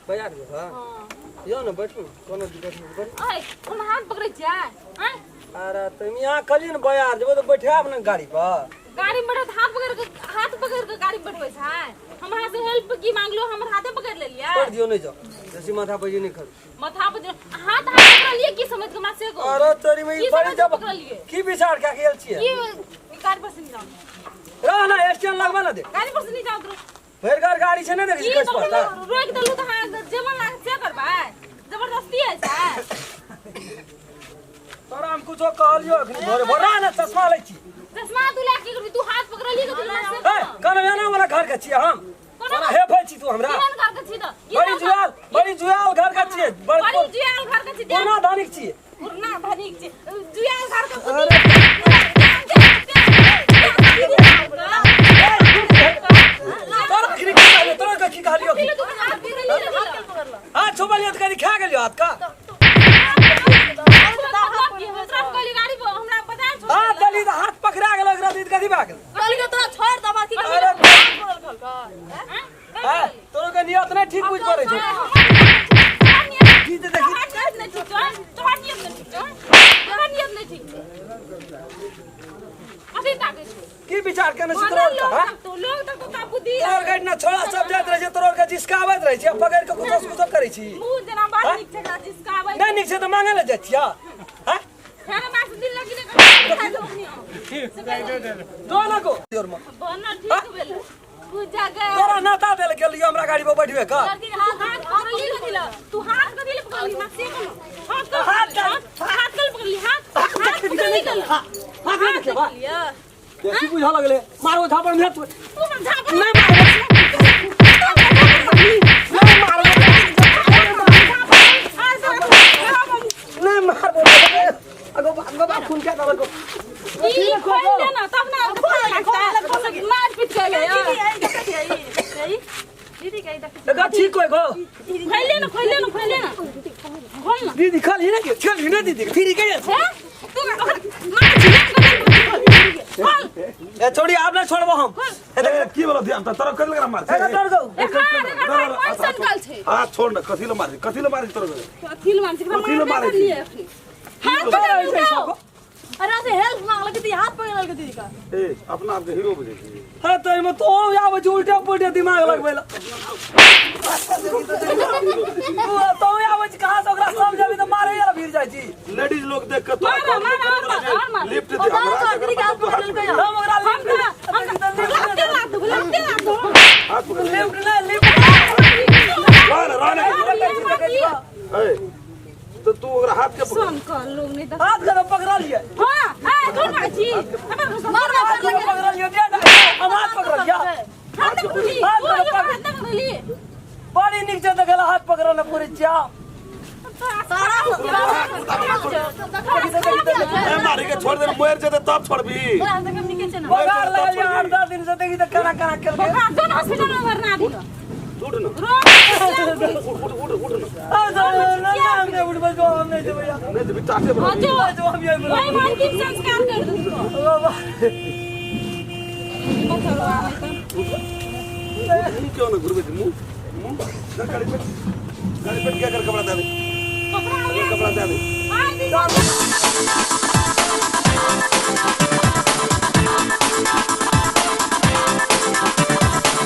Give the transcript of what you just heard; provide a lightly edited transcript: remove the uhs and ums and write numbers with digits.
बाजार जेबह? हाँ। यौ ने बैठू, कोनो दिक्कत नहि, बैठू। ओए, हम हाथ पकड़ै छियै आँय? अरे तऽ यहाँ कहलियै ने बाजार जेबै तऽ बैठायब ने गाड़ी पर। गाड़ी में बैठो, हाथ पकड़ के गाड़ी में बैठबै छै? हम अहाँ से हेल्प की मांगलो, हमर हाथे पकड़ लेलियै। पड़ दियौ, नहि जाउ, बेसी माथा पर नहि करू। माथा पर हाथ हाथ पकड़लियै की समझ के मासे को? अरे तोरी में की ई बड़ी समझ के जब पकड़लियै? की विचार कए के गेल छियै? की गाड़ी पर से नहीं जाओ। रह ना, स्टैंड लगबा ना दे। गाड़ी पर से नहीं जाओ तो। भरि घर गाड़ी छै, नहि देखै की छी खसि तो पड़तै। रोक देलू तऽ अहाँ जे मन लागत से करबै? जबरदस्ती है छै। तोरा हम कुछो कहलियो अखनी भोरे भोरे? रह ना, चश्मा लै छी। चश्मा तू लए की करबी? तू हाथ पकड़लियै तऽ तू से। ए, कहना एना वाला घर के छियै हम। कोना? कोना हे फै छी तू हमरा? केहन घर के छी तऽ? बड़ी जुआल, बड़ी जुआल घर के छियै। बड़ बड़ी जुआल घर के छी। पुरना धनिक छियै। पुरना धनिक छी, जुआल घर के। अरे। तोरा अखनी की कहलियो? तोरा के की कहलियो? हाथ छुपलियो तऽ कनी खा गेलियो हाथ का। हाथ देली तऽ हाथ पकड़ा गेल एकरा, तऽ कथी भए गेल? अरे हाँ, तोरो के नियत नहि ठीक बुझि पड़ै छौ। की तऽ देखी। की विचार केने छी तोरो के, हाँ? तोरो के ना छोड़ा सब जाइत रहै छै, तोरो के जिसकाबैत रहै छै, पकड़ि के कुछो से कुछो करै छी। नहि नीक छै तऽ मांगे लए जाइ छियै, हाँ? दो ना को तोर में। तोरा नाता देल गेलियो हमरा गाड़ी पर बैठबे का? तू हाथ कथी ले पकड़ली मासे को? हाथ हाथ हाथ कल पकड़ली, हाथ हाथ पकड़ली कल। हाथ नहीं देखिए बा, बेसी बुझऽ लगले, मारो झापड़ में तू। तू झापड़। नहीं मारबो, नहीं मारबो, नहीं मारबो। अगो अगो बा, खून क्या दबल को? ई खोल दे ना तब ना मार पीट के ले। एगा ठीक कोई गो। खोल ले ना, खोल ले ना, खोल ले ना, खोल ना। दीदी खाली ना के चल ना दीदी फिर के। हे, तू मार छिया खोल। ए छोड़ी, आप नहीं छोड़बो हम। ए, की बोलो ध्यान तोरा कर लगा मार। एगा तोर गो। ए हाथ, एकर कोन संकल छै? हाथ छोड़ ना, कथी ले मारी? कथी ले मारी तोरा? कथी ले मार? कथी ले मार मारै लिए अखनी हाथ पकड़ छै लियौ। सबको। अरे से हेल्प मांगलक दीदी, हाथ पकड़लक दीदी का। ए, अपना आप के हीरो बुझे छी। हाँ तो एमे तो आबै छै उल्टा पुल्टा दिमाग लगबै ला। तू तो आबै छै कहाँ से, ओकरा समझेबी तऽ मारे ला भिड़ जाइ छी। लेडीज लोग देख के तोरा मार, मार, मार, मार, मार। लिफ्ट दे हमरा, एकर दीदी के हाथ मतलब तू हाथ पकड़लकै। पकड़। हम ओकरा हम लिफ्ट तो हम लाते लात लाते लात। हाथ पकड़। लिफ्ट ना, लिफ्ट। रह ना, रह ना। ए, तो तू ओकरा हाथ के पकड़। सुन कर लोग नहीं तो हाथ के पकड़लियै। हां, ए कोन बात छी? हमर मार हाथ के पकड़लियै, दे दे, हम हाथ पकड़लियै। हाथ पकड़ली। हाथ तू पकड़। हाथ पकड़ली। बड़ी नीक छै देखल, हाथ पकड़ल पूरी चाव। ए, मारी के छोड़ दे, मर जेते तब छोड़बी। बगार लगलियै 8-10 दिन से, देखी तऽ केना केना केलकै। हॉस्पिटल में भरना दियो। उठ ना। रोज। उठ, उठ, उठ ना। आ, ना, ना, हम नहि उठबै, जो हम नहि जेबै। नहीं जेबी टाटे बना। जो जो हम यही वही अंतिम संस्कार कर दूंगी। बाबा। मुंह क्यों ना घुरबे छी? मुंह मुंह गाड़ी पे, गाड़ी पे क्या कर? कपड़ा दे दे। कपड़ा कपड़ा दे दे। आ।